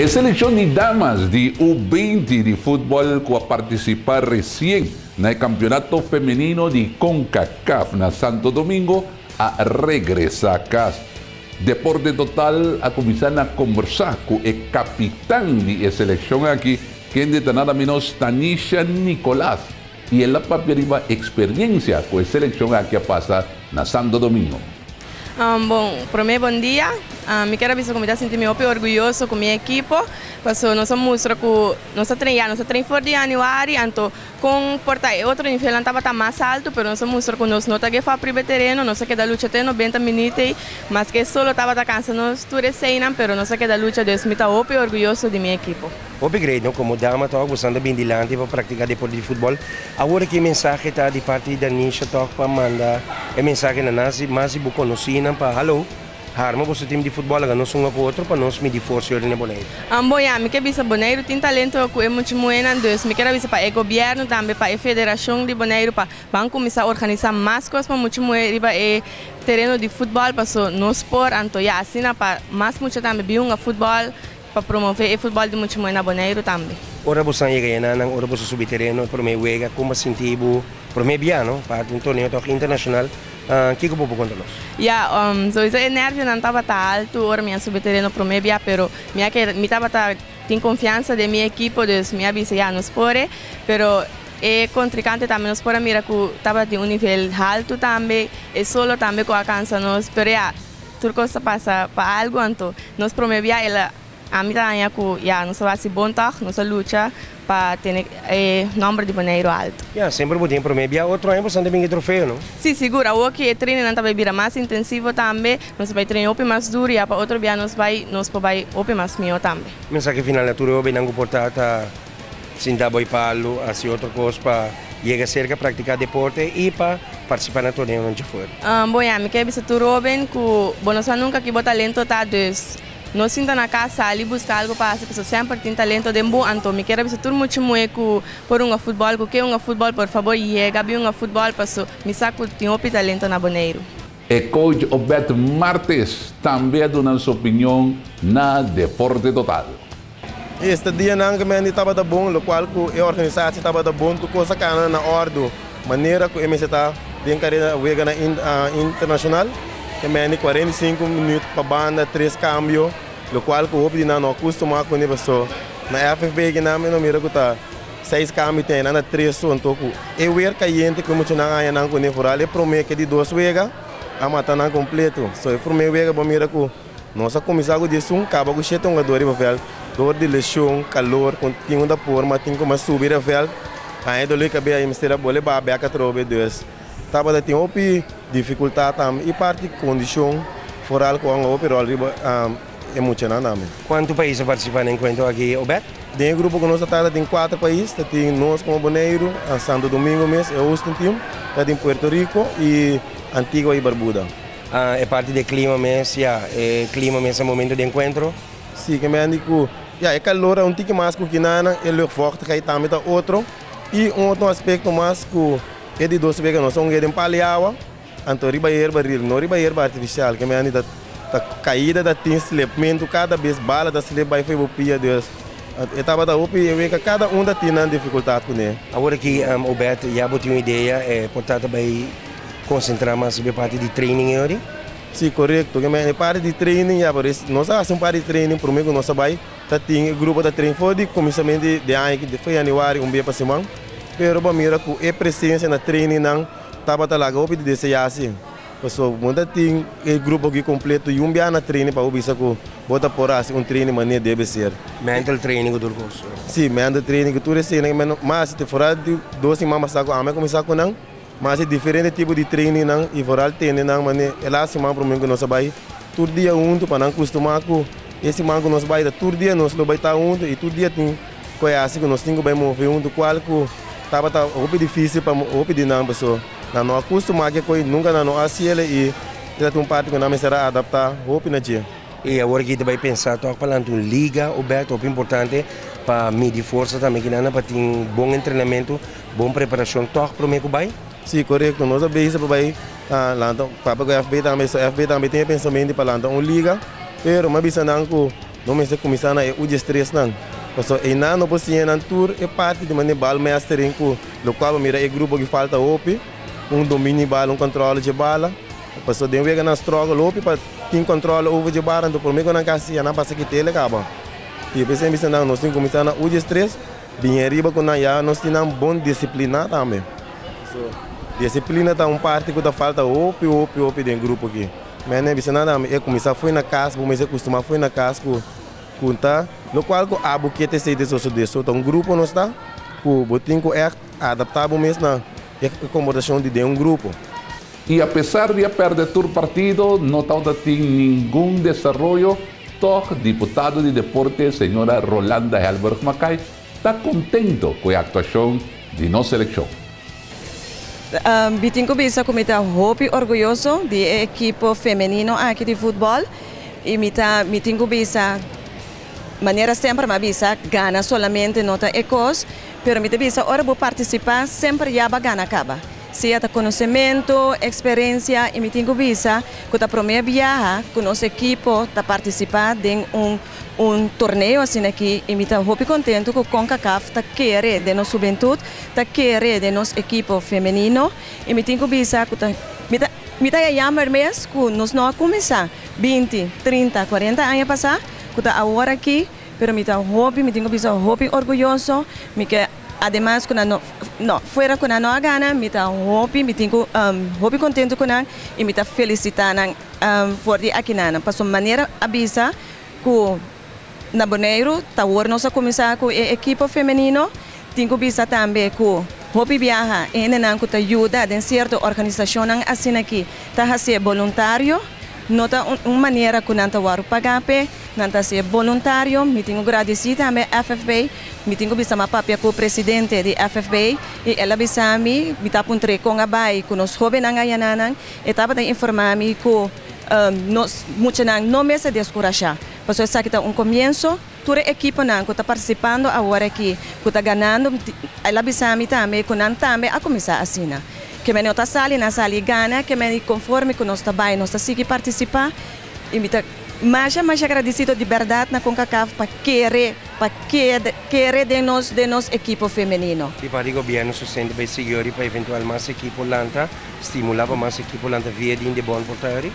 E selekshon di damas di U20 di futbòl ku a partisipá resien na e kampeonato femenino di Concacaf na Santo Domingo a regresá kas. Deporte Total a kuminsá na kombersá ku e kapitan di e selekshon aki, kende ta nada ménos Tanisha Nicolaas, i el a papia riba eksperiensia ku e selekshon aki a pasa na Santo Domingo. Bon, promé bon dia. Mi kier a bisa ku mi ta sinti mi hopi orguyoso ku mi ekipo, pasobra nos a mustra ku nos a train, ya nos a train for di yanüari, anto kon por ta e otro nivelnan tabata mas altu, pero nos a mustra ku nos no ta give up riba e tereno, nos a keda lucha te 90 minüt ei, maske solo tabata kansa nos tur eseinan, pero nos a keda lucha, dus mi ta hopi orguyoso di mi ekipo. Hopi great, no? Komo dama tòg bo san ta bin dilanti pa praktiká deporte di futbòl. Awor ki mensahe ta di parti di Danisha tòg pa manda e mensahe na nan si mas di bo konosínan pa hallo, harma boso tim di futbòl laga nos hunga ku otro pa nos midi forsa yori na Boneiru. Bon ya, mi ke bisa Boneiru tin talento ku e mucha muhénan dus mi ker a bisa pa e gobièrnu tambe pa e federashon di Boneiru pa ban kuminsá organisá mas kos pa mucha muhé riba e tereno di futbòl paso nos por anto ya asina pa mas mucha tambe bin hunga futbòl. Pa promove e futbòl di mucha muhé na Boneiru tambe. Ora boso a yega enanan, ora boso subi tereno e promé wega, kon bo a sinti bo promé bia, no? Parti un torneo tòg internashonal, kiko bo por konta nos? Ya, souiso e nèrvionan tabata altu ora mi a subi tereno promé bia, pero mi a keda, mi tabata tin konfiansa den mi ekipo, dus mi a bisa ya nos por e, pero e kontrinkante tambe nos por a mira ku tabatin un nivel haltu tambe, e solo tambe ku a kansa nos, pero ya. Tur kos ta pasa pa algu, anto nos prome bia el a ami ta haña ku ya nos a hasi bon tòg, nos a lucha pa tene e nòmber di Boneiru altu. Ya, semper bo tin prome bia, otro aña bo san ta bin e trofeo, no? Sí, sigur. Awor ki e trainingnan ta bai bira mas intensivo tambe, nos ta bai train hopi mas duru, ya pa otro bia nos bai, nos por bai hopi mas mihó tambe. Mensahe final na tur e hobennan ku por ta ta sinta boi palu, hasi otro kos pa yega serka praktiká deporte i pa partisipá na torneonan djafuera. Bon ya, mi ke bisa tur hoben ku bo no sa nunka ki bo talento ta, dus no sinta na kas, sali buska algu pa hasi pasobra semper tin talento den bo. Anto mi kier a bisa tur mucha muhé ku por hunga futbòl, ku ke hunga futbòl, por fabor yega bin hunga futbòl paso mi sa ku tin hopi talento na Boneiru. E coach Obed Martes tambe a duna su opinion na Deporte Total. Esta dianan ku Mandy tabata bon, lokual ku e organisasi tabata bon, tur kos a kana na òrdu, manera ku e mester ta den karera weganan internashonal. E Mandy 45 minüt pa banda, tres kambio, lokual ku hopi di nan no a kustumá kuné paso na FFB kinan mi no mira ku ta seis kambio tin, nan ta tres so. Anto ku e wer kayente ku e muchanan a haña nan kuné, foral e promé ke di dos wega a mata nan kompleto. So e promé wega bo mira ku. Nos a kuminsá ku 11, kaba ku shete hungadó riba vèlt dor di leshon, kalor, ku tin un ta por ma tin ku mas subi riba vèlt. Haña doló di kabes i mester a bole baha bèk atrobe. Dus tabata tin hopi difikultat tambe i parti kondishon foral ku a hunga hopi ròl riba e muchanan tambe. Kuantu pais a partisipá na enkuentro aki, Obed? Den e grupo ku nos ta trata tin kuater pais, ta tin nos komo Boneiru, Santo Domingo mes, e hosting team, ta tin Puerto Rico i Antigua i Barbuda. E parti di e klima mes, ya, e klima mes na momento di enkuentro. Si, ke men di ku, ya, e kalor a un tiki mas ku kinana, e luchtvochtigheid tambe ta otro. I un otro aspekto mas ku e di dos wega nos a hunga den pal di awa, anto riba yerba ril, no riba yerba artifisial, ke men di ta ta kaida ta tin slepmentu kada bes, bala ta slep bai fo'i bo pia, dus e tabata hopi e wega kada un ta tin nan difikultat kuné. Awor aki, Obed, ya bo tin un idea, e por ta ta bai Konsentrá mas riba e parti di training e ori? Sí, korekto. E parti di training ya, pero nos a hasi un par di training promé ku nos a bai. Ta tin e grupo ta train for di kuminsamentu di aña aki, for yanüari un bia pa siman. Pero bo a mira ku e presensia na trainingnan tabata laga hopi di deseá si. Pasobra bo no ta tin e grupo aki kompleto i un bia na training pa bo bisa ku bo ta por hasi un training manera debe ser. Mental training ku tur kos. Sí, mental training ku tur eseinan. Mas te foral di dos siman pasá ku ami a kuminsá ku nan. Mas e diferente tipo di trainingnan y vooral tene nan mane e laat siman prome cu nos a bay tur dia hunto pa nan custuma cu e siman cu nos bay ta tur dia nos lo bay ta hunto y tur dia tin coe haci cu nos tin cu bay move hunto cual cu tabata hopi dificil pa hopi di nan paso nan no a custuma cu e coe nunca nan no a haciele y e ta un parti cu nan mester a adapta hopi na dje. Y awor aki ta bay pensa toch pa lanta un liga o bet hopi importante pa midi forsa tambe kinan pa tin bon entrenamento. Bon preparacion toch prome cu bay? Si, corecto. Nos a bezig pa bay lanta, papia cu FB tambe, so FB tambe tin e pensamento pa lanta un liga, pero mi a bisa nan cu Nos mester kuminsá na e U13 nan. Pasobra einan no por siña nan tur e parti di manera bal mastering ku lokual bo mira e grupo ki falta hopi, un dominio di bala, un kòntròl dje bala. Pasobra den wega nan struggle hopi pa tin kòntròl over dje bala, anto promé ku nan ka siña nan pasa kit'el e kaba. I p'esei mi bisa nan nos tin kuminsá na U13, bini ariba ku nan ya nos tin nan bon disipliná tambe. So, disiplina ta un parti ku ta falta hopi hopi hopi den grupo aki. Mene bisa nan tambe e kuminsá fo'i na kas, bo mester kustumá fo'i na kas ku ku ta lokual ku abo ke ta esei ta sosodé. So ta un grupo nos ta ku bo tin ku ègt adaptá bo mes na e komportashon di den un grupo. I apesar di a pèrdè tur partido, no tabata tin ningun desaroyo, tòg diputado di deporte señora Rolanda Helberg Mackay ta kontento ku e aktuashon di nos selekshon. Mi tin ku bisa ku mi ta hopi orguyoso di e ekipo femenino aki di futbòl i mi ta mi tin ku bisa manera semper mi a bisa gana solamente no ta e kos pero mi ta bisa ora bo partisipá semper ya bo a gana kaba. Sea ta konosementu, eksperensia i mi tin ku bisa ku ta promé biaha ku nos ekipo ta partisipá den un un torneo asina aki i mi ta hopi kontentu ku Concacaf ta kere den nos hubentut, ta kere den nos ekipo femenino i mi tin ku bisa ku ta mi ta mi ta ya jammer mes ku nos no a kuminsá 20, 30, 40 aña pasá ku ta awor aki pero mi ta hopi mi tin ku bisa hopi orguyoso mi ke Ademas ku nan no, no, fuera ku nan no a gana, mi ta hopi, mi tin ku hopi kontentu ku nan i mi ta felisitá nan for di akinanan. Pasobra manera a bisa ku na Boneiru ta awor nos a kuminsá ku e ekipo femenino, tin ku bisa tambe ku hopi biaha e hendenan ku ta yuda den sierto organisashonnan asin'aki ta hasié boluntario. No ta un manera ku nan ta wòrdu pagá p'e, nan ta hasié boluntario. Mi tin ku gradisí tambe FFB. Mi tin ku bisa m'a papia ku presidente di FFB i el a bisa mi, mi ta puntr'é kon a bai ku nos hóbennan ayananan. E tabata informá mi ku nos muchanan no mester deskurashá, pasobra esaki ta un komienso. Tur e ekiponan ku ta partisipando awor aki, ku ta ganando, el a bisa mi tambe ku nan tambe a kuminsá asina. Ke meni no ta sali, nan sali i gana, ke meni konforme ku nos ta bai, nos ta sigui partisipá. I mi ta masha masha agradesido di bèrdat na Concacaf pa kere, pa keda, kere den nos, den nos ekipo femenino. Di parti gobièrnu sostén ta bai sigui ori pa eventual mas ekipo lanta, stimulá pa mas ekipo lanta via di Indebon por ta ori?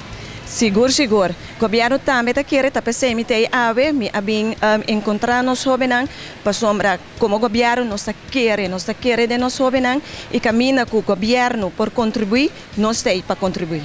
Sigur sigur. Gobièrnu tambe ta kere ta p'esei mi ta ei awe, mi a bin enkontrá nos hóbennan pasobra komo gobièrnu nos ta kere, nos ta kere den nos hóbennan i kaminda ku gobièrnu por kontribuí, nos ta ei pa kontribuí.